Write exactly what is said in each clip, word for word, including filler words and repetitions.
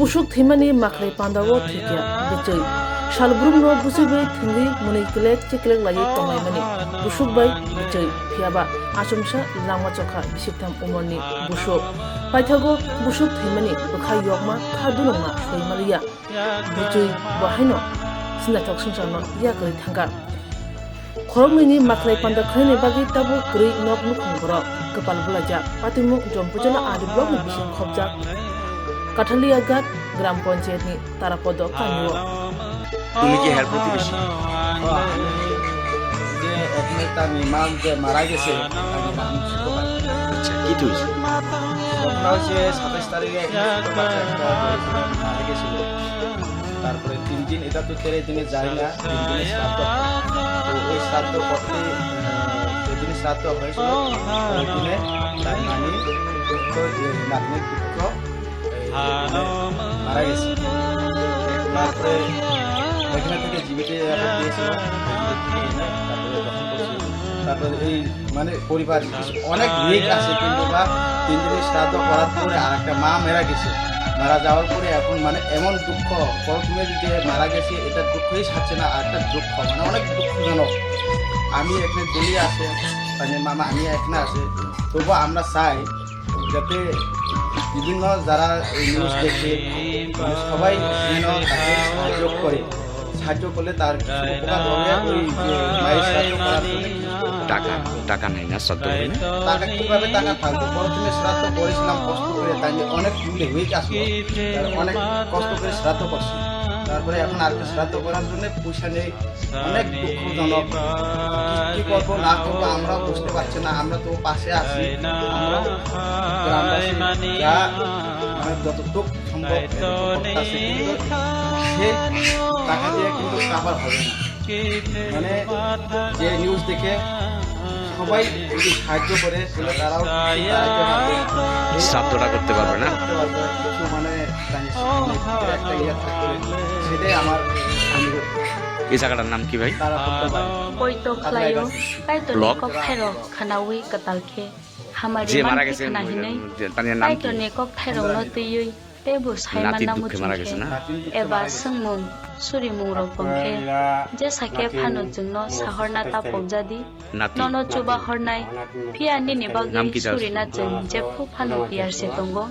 Busuk thwimani makhlai pandao thwikya bwchwi. Salbrumno bwchwi bai thwngwi mwnwi kelek chekelek laiwi tonglaimani busuk bai bwchwi. Phiyaba achomsa langma chokha bisik tham umorni busuk. Paithago busuk thwimani bwkha yokma kha dulungma soi maliya. Bwchwi bo haino sinaithok swngcharno yakarwi thangkha. Khoroknwini makhlai panda khwlaini bagwi tabuk kwrwi nok nukhung borok. Kwpal bwlaijak. Patimung Jompujala R D blockni bising khopjak Kathaliya Ghat Gram Panchayatni Tarapodo kamio. তুমি কি হের প্রতিবেশী? ও, আমি যে এখানে তার ইমাম যে মারা গেছে, আমি নাম শুনতে পারি। আচ্ছা, কি হয়েছে? ঘটনা হচ্ছে সাতাশ তারিখে একটা শুক্রবার একটা মারা গেছিল। তারপরে তিন দিন, এটা তো তেরো দিনে যায় না, তিন দিনে শ্রাদ্ধ হয়। তো ওই শ্রাদ্ধ করতে, আহ, যেদিনে শ্রাদ্ধ হয়েছিল, ওই দিনে তার নানি দুঃখ, যে নাতনির দুঃখ, এই, মানে, মারা গেছে। তারপরে এখানে থেকে জীবিত এখানে দিয়েছিল, জীবিত থেকে এনে তারপরে দফন করছিল। তারপরে এই মানে পরিবার কিছু অনেক রিস্ক আছে, কিন্তু বা তিন দিনের শ্রাদ্ধ করার পরে আর একটা মা মারা গেছে। মারা যাওয়ার পরে এখন মানে এমন দুঃখ, প্রথমে যে মারা গেছে এটার দুঃখই ছাড়ছে না, আর একটা দুঃখ মানে অনেক দুঃখজনক। আমি এখানে জেলে আছে, মানে মামা আমি এখানে আছে, তবু আমরা চাই যাতে বিভিন্ন যারা এই নিউজ দেখে, মানে সবাই যেন তাকে সাহায্য করে। সাহায্য করলে তার কিছু উপকার হবে। ওই যে মায়ের সাহায্য করার জন্য কিছু টাকা, টাকা নেয় না শ্রাদ্ধ করে না? টাকা কিভাবে টাকা থাকবে? প্রথমে শ্রাদ্ধ করেছিলাম কষ্ট করে, তাই নিয়ে অনেক দূরে হয়ে আসলো, তার অনেক কষ্ট করে শ্রাদ্ধ করছি। তারপরে এখন আর কি শ্রাদ্ধ করার জন্য পয়সা নেই, অনেক দুঃখজনক। কি, কি করবো না করবো আমরাও বুঝতে পারছি না। আমরা তো পাশে আছি, আমরা গ্রামবাসী যা মানে যতটুক সম্ভব এটুকু করতেছে, কিন্তু সেই টাকা দিয়ে কিন্তু কাভার হবে না। মানে যে নিউজ দেখে সবাই যদি সাহায্য করে, তাহলে তারাও কিছু দাঁড়াতে পারবে। শ্রাদ্ধটা করতে পারবে না? করতে পারবে। কিছু মানে তাই একটা ইয়ে থাকবে। সেটাই আমার অনুরোধ। এই জায়গাটার নাম কি ভাই? তারা করতে পারে। Poito khlaio, Kaitorni block? Kokthairok khnaui kwtal khe hamari যে মারা mankhe গেছে, khna hinwi, যে তার নাম কি? Kaitorni kokthairokno twiwi teibo sai manna muchung khe, eba swngmung surimungrok tong khe, jesa khe phano chwngno sahorna ta pokjadi, nono chuba hornai, phiya nini bagwi surina chwng jephru phano tiyar se tongo.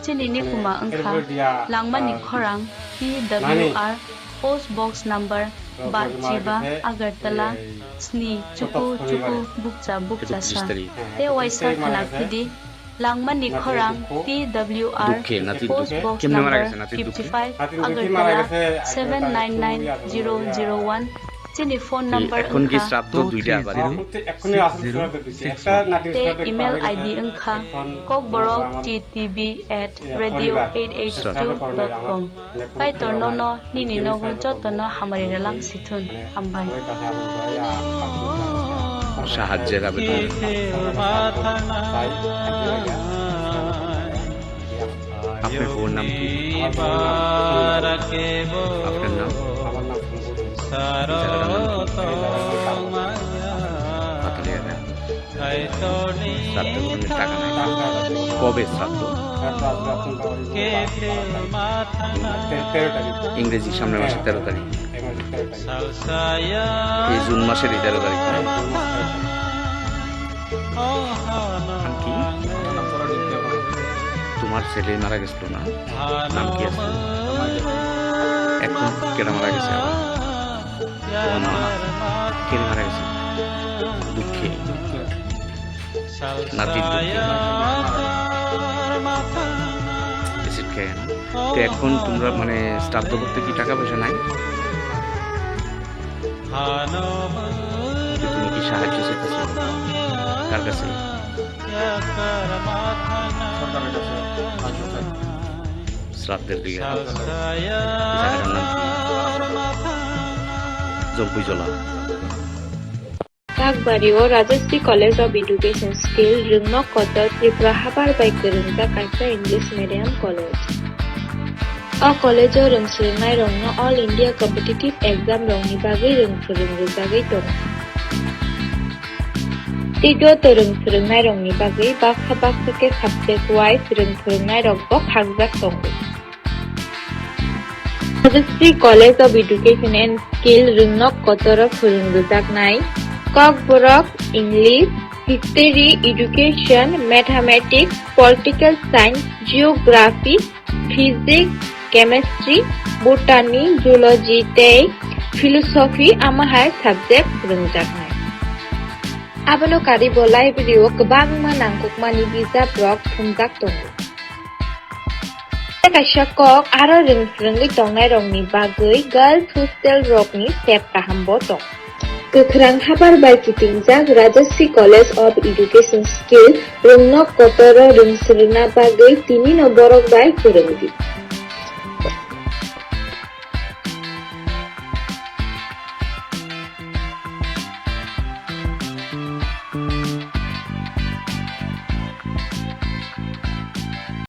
Chini nikuma wngkha Langmani Khorang, T W R, Post Box Number ba chiba, Agartala, sni chuku chuku bukcha bukcha sa. Tei waisa khna phidi, Langmani Khorang, T W R, Post Box Number fifty five, Agartala seven nine nine zero zero one. Chini phone number wngkha. এখন কি শ্রাদ্ধ দুইটা আবার? Tei email I D wngkha kokborok T T B at radio eight eight two dot com. Kaitor nono nini nogo jotono hamari rwlang sithun. Hambai. সাহায্যের আবেদন। আপনার বউর নাম কি? আপনার নাম? এই জায়গাটার নাম কি? পাতালিয়াঘাট। শ্রাদ্ধ গ্রহণের টাকা নাই। কবে শ্রাদ্ধ? ইংরেজি সামনের মাসে তেরো তারিখ। এই জুন মাসের এই তেরো তারিখ না? নাম কি? তোমার ছেলে মারা গেছিল না? নাম কি আছে? এখন কেটা মারা গেছে আবার? তোমার মা কেন মারা গেছে? দুঃখে। নাতির দুঃখে। অ্যাসিড খেয়ে না? তো এখন তোমরা মানে শ্রাদ্ধ করতে কি টাকা পয়সা নাই? তো তুমি কি সাহায্য চাইতেছো? কার কাছে? সরকারের কাছে সাহায্য চাই। শ্রাদ্ধের দিকে। জায়গাটার নাম কি? Jampuijala. Kakbari o Rajashree College of Education skill rwngnok kotor Tripura habar bai kwrwngjak kaisa English medium college. O college o rwng swrwngnairokno All India competitive exam rokni bagwi rwng phwrwng rwjagwi tongo. Tei joto rwng swrwngnairokni bagwi baksa baksa khe subject wise rwng phwrwngnairokbo khakjak tongo. Rajasri College of Education and Skill Rwngnok Kotoro phwrwng rwjaknai Kokborok, English, History, Education, Mathematics, Political Science, Geography, Physics, Chemistry, Botany, Zoology tei Philosophy, amo hai subject rwngjaknai. Abono karwi bo library o kwbangma nangkukmani bijap rok thumjak tongo. Tei kaisa kok, aro rwng phwrwngwi tongnai rokni bagwi girls hostel rokni sep kaham bo tong. Kwkhrang habar bai kitingjak Rajasri College of Education Skill Rwngnok Kotoro rwng swrwngna bagwi tinino borok bai kwrwng di.